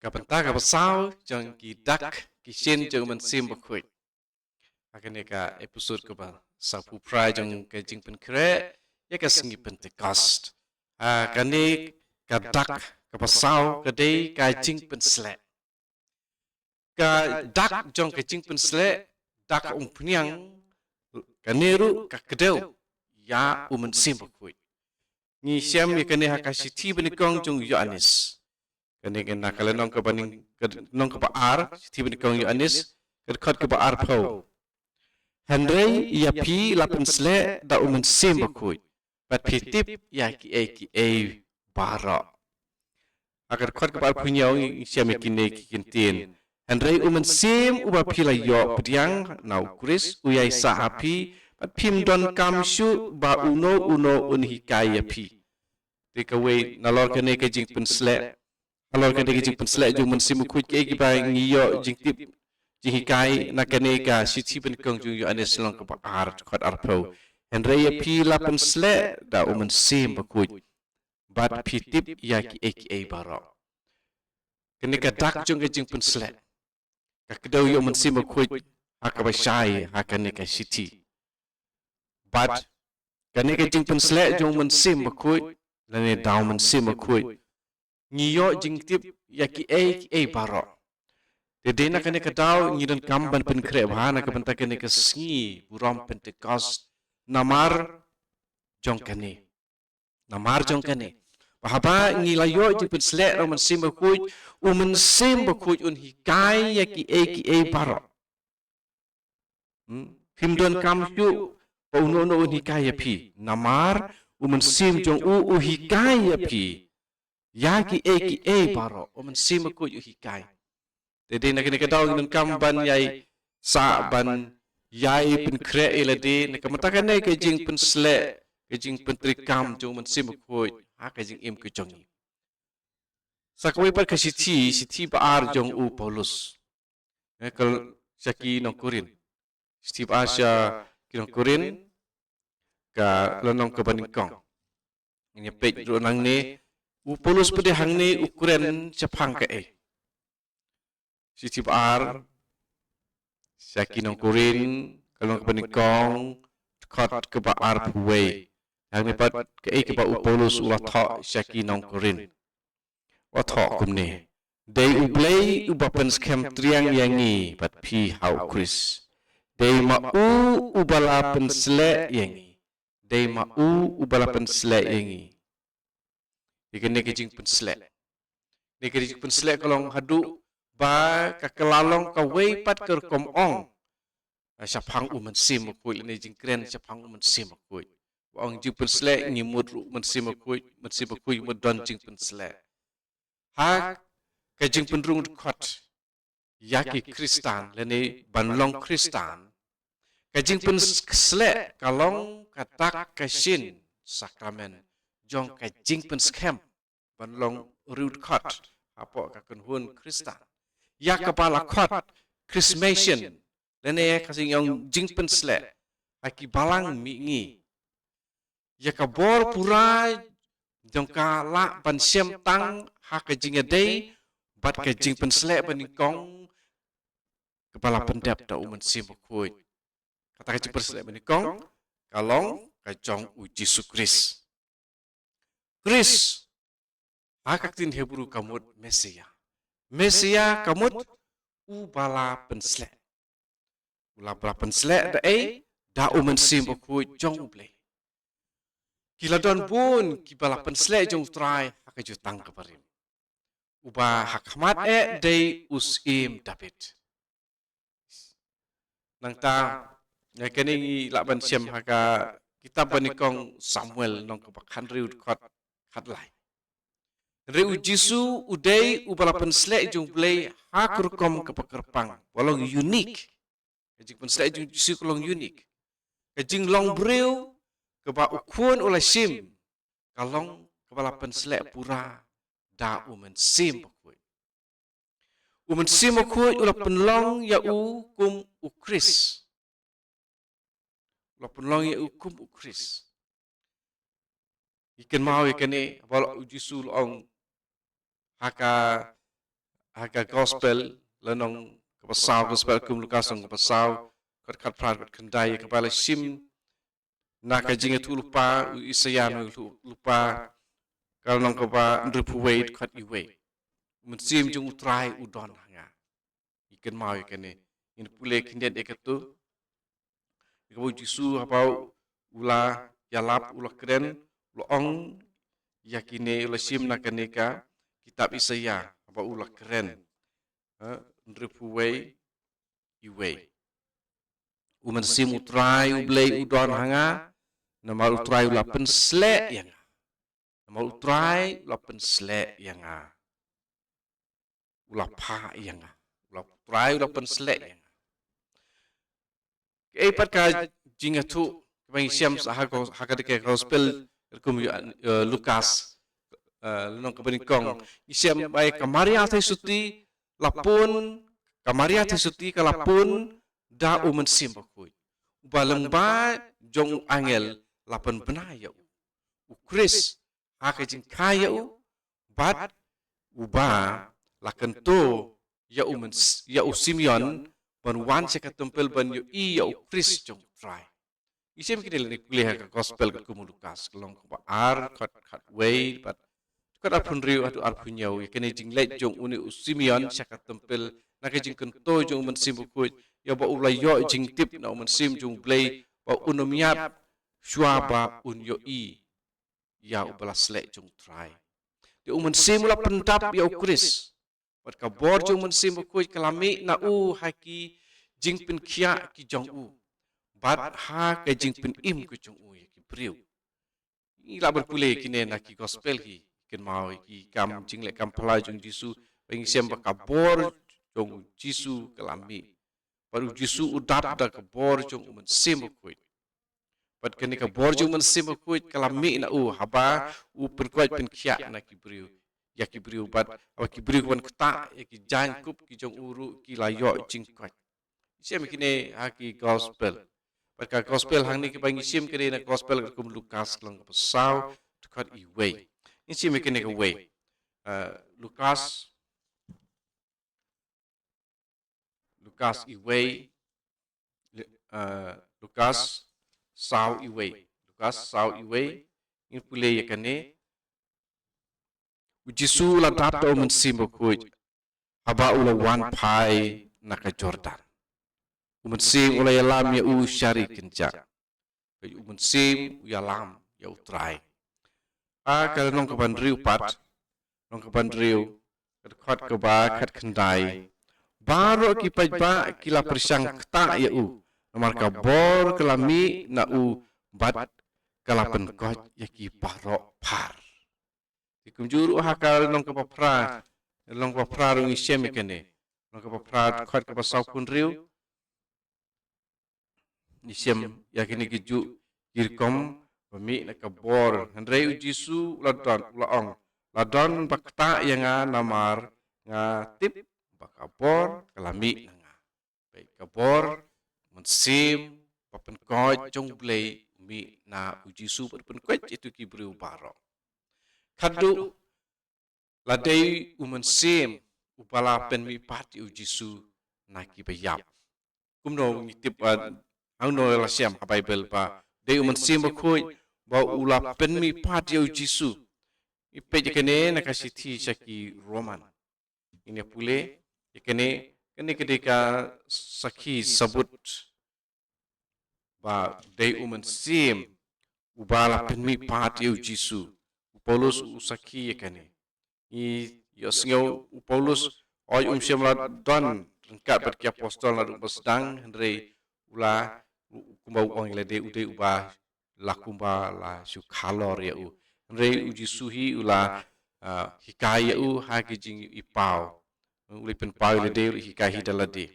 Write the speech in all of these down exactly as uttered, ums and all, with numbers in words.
Ka bynta kaba saw jong ki dak ki shin jong u Mynsiem Bakhuid. Ha kane ka episode kaba saw phew phra jong ka jingpynkhreh ïa ka sngi Pentecost. Ha kane ka dak kaba saw ka dei ka jingpynsleh. Ka dak jong ka jingpynsleh, dak umphniang, kane ruh ka kdew ïa u Mynsiem Bakhuid. Ngi shem ïa kane ha ka shithi banyngkong jong u Ïoannis. Kane ka na ka lynnong kaba nyng, ka lynnong kaba ar, shithi banyngkong u Ïoannis, ka dkhot kaba arphew. Hynrei ïa phi la pynsleh da u Mynsiem Bakhuid, bad phi tip ïa kiei kiei baroh. Ha ka dkhot kaba arphew hynñiew ngi shem ïa kine ki kyntien. Hynrei u Mynsiem uba phi la ïoh pdiang na u Khrist, u ïaisah ha phi, bad phim donkam shuh ba uno uno un hikai ïa phi. Te kawei nalor kane ka jingpynsleh, halor kane ka jingpynsleh jong u Mynsiem Bakhuid, kiei kiba ngi ïoh jingtip jinghikai na kane ka shithi banyngkong jong u Ïoannis lynnong kaba ar dkhot arphew. Hynrei ïa phi la pynsleh da u Mynsiem Bakhuid, bad phi tip ïa kiei kiei baroh. Kane ka dak jong ka jingpynsleh, ka kdew ïa u Mynsiem Bakhuid ha kaba shai ha kane ka shithi. Bad kane ka jingpynsleh jong u Mynsiem Bakhuid, lane da u Mynsiem Bakhuid, ngi ïoh jingtip ïa kiei kiei baroh. Te dei na kane ka daw ngi donkam ban pynkhreh bha na ka bynta kane ka sngi burom Pentecost namar jong kane. Namar jong kane, ba haba ngi la ïoh jingpynsleh da u Mynsiem Bakhuid, u Mynsiem Bakhuid un hikai ïa kiei kiei baroh. Hmm? Phim donkam shuh ba uno uno un hikai ïa phi. Namar u Mynsiem jong u u hikai ïa phi ïa kiei kiei baroh. U Mynsiem Bakhuid u hikai. Te dei na kane ka daw ngi donkam ban ïai sah, ban ïai pynkhreh ïa lade na ka bynta kane ka jingpynsleh, ka jingpyntreikam jong u Mynsiem Bakhuid ha ka jingim ka jong ngi. Sa kawei pat ka shithi, shithi ba ar jong u Paulus, eh, ka sha ki nong Korinth. Shithi ba ar sha ki nong Korinth, ka lynnong kaba nyngkong. Ngin ïa peit ruh nangne, u Paulus pat hangne u kren shaphang kaei. Shithi ba ar sha ki nong Korinth, ka lynnong kaba nyngkong, dkhot kaba arphew wei. Hangne pat kaei kaba u Paulus u la thoh sha ki nong Korinth. U la thoh kumne: Dei U Blei uba pynskhem triang ïa ngi bad phi ha U Khrist. Dei ma u uba la pynsleh ïa ngi. Dei ma u uba la pynsleh ïa ngi. Ïa kane ka jingpynsleh. Kane ka jingpynsleh ka long haduh ba ka kylla long kawei pat ka rukom ong shaphang u Mynsiem Bakhuid, lane jingkren shaphang u Mynsiem Bakhuid. Ba ong jingpynsleh, ngi mut ruh u Mynsiem Bakhuid, Mynsiem Bakhuid mut don jingpynsleh. Ha ka jingpynrung dkhot ïa ki Khristan, lane ban long Khristan, ka jingpynsleh ka long ka dak ka shin sakramen jong ka jingpynskhem ban long riewdkhot hapoh ka kynhun Khristan. Ïa kaba la khot Chrismation, lane ka jingong jingpynsleh ha ki balang mihngi. Ïa ka bor pura jong ka lah ban shem tang ha ka jingïadei bad ka jingpynsleh banyngkong kaba la pyndep da u Mynsiem Bakhuid. Kata ka jingpynsleh banyngkong ka long ka jong u Jisu Khrist. Khrist, ha ka ktien Hebru ka mut Messiah. Messiah ka mut uba la pynsleh. Uba la pynsleh da ei? Da u Mynsiem Bakhuid jong U Blei. Ki la don bun kiba la pynsleh jong U Trai ha ka jutang ka barim. Uba ha khmat eh dei u Syiem David. Nangta, ïa kane ngi lah ban shem ha ka kitab banyngkong Samuel lynnong kaba khathynriew dkhot khatlai. Hynrei u Jisu u dei uba la pynsleh jong U Blei ha ka rukom kaba kyrpang, ba long unique. Ka jingpynsleh jong u Jisu ka long unique. Ka jinglong briew kaba u Khun u la shim ka long kaba la pynsleh pura da u Mynsiem Bakhuid. U Mynsiem Bakhuid u la pynlong ïa u kum u Khrist. U la pynlong ïa u kum u Khrist. Ngi kynmaw ïa kane, ba u Jisu u la ong ha ka ha ka gospel, lynnong kaba saw, gospel kum Lukas lynnong kaba saw, dkhot khatphra, dkhot khyndai, kaba la shim na ka jingïathuhlypa u Isaïah nongïathuhlypa, ka lynnong kaba hynriewphew wei, dkhot wei. U mynsiem jong U Trai u don ha nga. Ngi kynmaw ïa kane. Ngin pule khyndiat ïa kato. Ïa kaba u Jisu haba u la ïalap, u la kren, u la ong ïa kine, u la shim na kane ka kitab Isaïah haba u la kren. Ha, hynriewphew wei, wei. U mynsiem U Trai U Blei u don ha nga, namar U Trai u la pynsleh ïa nga. Namar U Trai u la pynsleh ïa nga. U la phah ïa nga. U la, U Trai u la pynsleh ïa nga. Kaei pat ka jingïathuh kaba ngi shem ha ka, ha ka dei ka gospel kum ïa, eh, Lukas, eh, lynnong kaba nyngkong. Ngi shem ba ïa ka Maria theisotti la pun, ka Maria theisotti ka la pun da U Mynsiem Bakhuid, uba lyngba jong u angel la pynbna ïa u. U Khrist ha ka jingkha ïa u, bad uba la kyntu ïa u myns-, ïa u Simeon ban wan sha ka templ ban ïohi ïa u Khrist jong U Trai. Ngi shem kine lane pule ha ka gospel katkum u Lukas, ka lynnong kaba ar, dkhot khatwei, bad dkhot arphew hynriew haduh arphew hynñiew, ïa kane jingleit jong une u Simeon sha ka templ, na ka jingkyntu jong U Mynsiem Bakhuid, ïa ba u la ïoh jingtip na U Mynsiem jong U Blei ba un ym ïap shuwa ba un ïohi ïa uba la sleh jong U Trai. Te U Mynsiem u la pyndap ïa u Khrist. Bad ka bor jong U Mynsiem Bakhuid ka la mih na u ha ki jingpynkhiah ki jong u, bad ha ka jingpynim ki jong u ïa ki briew. Ngi lah ban pule kine na ki gospel, ki kynmaw ïa ki kam jingleh kam phylla jong U Jisu, ba ngi shem ba ka bor jong U Jisu ka la mih. Bad U Jisu u dap da ka bor jong U Mynsiem Bakhuid. Bad kane ka bor jong U Mynsiem Bakhuid ka la mih na u haba u pynkoit pynkhiah na ki briew, ïa ki briew, bad haba ki briew ki wan ktah ïa ki jaiñkup ki jong u ruh ki la ïoh jingkoit. Shem kine ha ki gospel. Bad ka gospel hangne kaba ngi shem kane na gospel katkum Lukas lynnong kaba saw, dkhot wei. Ngi shem kane kawei. Eh, Lukas Lukas wei, Lu-, eh, Lukas saw wei. Lukas saw wei, ngin pule ïa kane. U Jisu u la dap da U Mynsiem Bakhuid haba u la wan phai na ka Jordan. U Mynsiem u la ïalam ïa u sha ri kynjah. Ka U Mynsiem u ïalam ïa U Trai. Ha ka lynnong kaba hynriew pat, lynnong kaba hynriew, ka dkhot kaba khatkhyndai. Baroh ki paidbah ki la pyrshang ktah ïa u, namar ka bor ka la mih na u bad ka la pynkoit ïa ki baroh phar. Te kumjuh ruh ha ka lynnong kaba phra, lynnong kaba phra ruh ngi shem ïa kane. Lynnong kaba phra, dkhot kaba sawphew hynriew. Ngi shem ïa kine ki juh ki rukom ba mih na ka bor. Hynrei U Jisu u la don, u la ong, la don ba ktah ïa nga namar nga tip ba ka bor ka la mih na nga. Peit ka bor, mynsiem ba pynkoit jong U Blei u mih na U Jisu bad pynkoit ïa kito ki briew baroh. Khadduh la dei U Mynsiem uba la pynmihpat ïa U Jisu na ki baïap. Kumno ngi tip, ah, hangno la shem ha Baibl ba dei U Mynsiem Bakhuid ba u la pynmihpat ïa U Jisu? Ngi peit ïa kane na ka shithi sha ki Roman. Ngin ïa pule ïa kane, kane ka dei ka sakhi sabut ba dei U Mynsiem uba la pynmihpat ïa U Jisu. U Paulus u sakhi ïa kane. Ngi ïohsngew u Paulus, oi, um shym la don ryngkat bad ki apostol naduh ba sdang, hynrei u la, u, kumba u ong ïa lade, u dei uba la kumba la shu khalor ïa u. Hynrei U Jisu hi u la, ah, hikai ïa u ha ki jingïohi paw. U la pynpaw ïa lade, u la hikai hi da lade.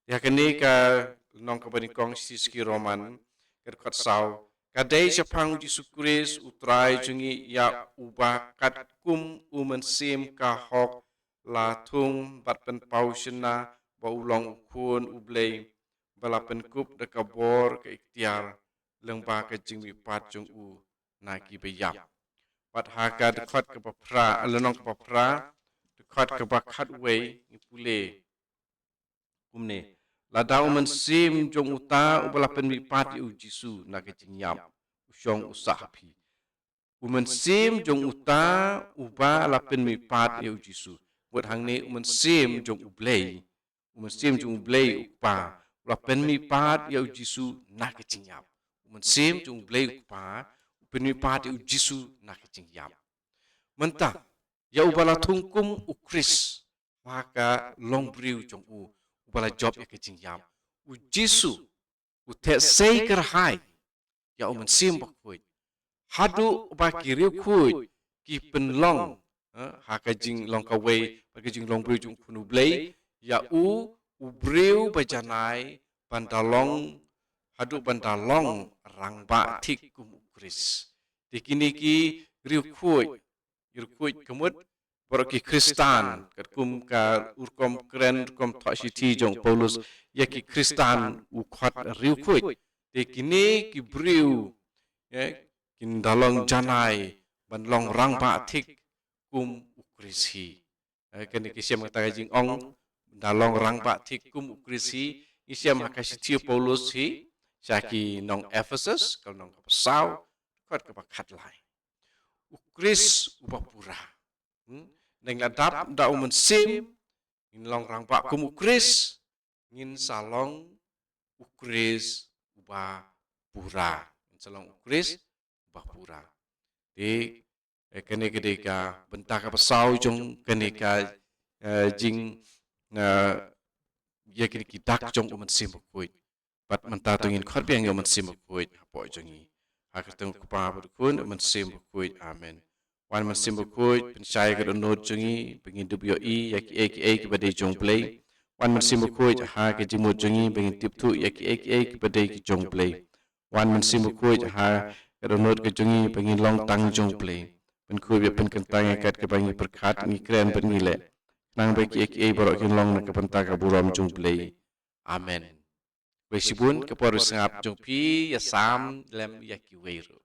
Te ha kane ka lynnong kaba nyngkong shithi sha ki Roman, ka dkhot saw. Ka dei shaphang U Jisu Khrist U Trai jong ngi ïa uba katkum U Mynsiem ka hok la thung bad pynpaw shynna ba u long U Khun U Blei, ba la pynkup da ka bor ka iktiar lyngba ka jingmihpat jong u na ki baïap. Bad ha ka dkhot kaba phra, lynnong kaba phra, khot kaba khatwei ngi pule kumne. Lada u mynsiem jong uta uba la pynmihpat ïa u Jisu na ka jingïap u shong u sah ha phi. U mynsiem jong uta uba la pynmihpat ïa u Jisu. Mut hangne u mynsiem jong u Blei. U mynsiem jong u Blei u Kpa u la pynmihpat ïa u Jisu na ka jingïap. U mynsiem jong u Blei u Kpa u pynmihpat ïa u Jisu na ka jingïap. Mynta ïa uba la thung kum u Khrist ha ka longbriew jong u, uba la jop ïa ka jingïap, u Jisu u theh sei kyrhai ïa u Mynsiem Bakhuid haduh ba ki riewkhuid ki pynlong, eh, ha ka jinglong kawei bad ka jinglong briew jong u Khun u Blei ïa u, u briew ba janai ban da long, haduh ban da long rangbah thik kum u Khrist. Te kine ki riewkhuid, riewkhuid ka mut baroh ki Khristan, katkum ka rukom kren, rukom thoh shithi jong u Paulus ïa ki Khristan u khot riewkhuid. Te kine ki briew, eh, kin da long janai ban long rangbah thik kum u Khrist hi. Eh, kane ki shem kata ka jingong, da long rangbah thik kum u Khrist hi. Ngi shem ha ka shithi u Paulus hi sha ki nong Ephesus, ka lynnong kaba saw, dkhot kaba khatlai. U Khrist uba pura. Hmm? Nang la dap da u Mynsiem ngin long rangbah kum u Khrist, ngin sa long u Khrist uba pura. Ngin sa long u Khrist uba pura. Te, eh, kane ka dei ka bynta kaba saw jong kane ka, eh, jing, eh, ïa kine ki dak jong u Mynsiem Bakhuid. Bad mynta to ngin khot biang ïa u Mynsiem Bakhuid hapoh jong ngi. Ha ka kyrteng u Kpa bad u Khun, u Mynsiem Bakhuid. Amen. Wan Mynsiem Bakhuid, pynshai ïa ka dohnud jong ngi ba ngin dup ïohi ïa kiei kiei kiba dei jong u Blei. Wan Mynsiem Bakhuid, ha ka jingmut jong ngi ba ngin tip thuh ïa kiei kiei kiba dei ki jong u Blei. Wan Mynsiem Bakhuid, ha ka dohnud ka jong ngi ba ngin long tang jong u Blei. Pynkhuid bad pynkyntang ïa kat kaba ngi pyrkhat, ngi kren bad ngi leh, khnang ba kiei kiei baroh kin long na ka bynta ka burom jong u Blei. Amen. Khublei shibun, ka por ba sngap jong phi, ïa sam lem ïa kiwei ruh.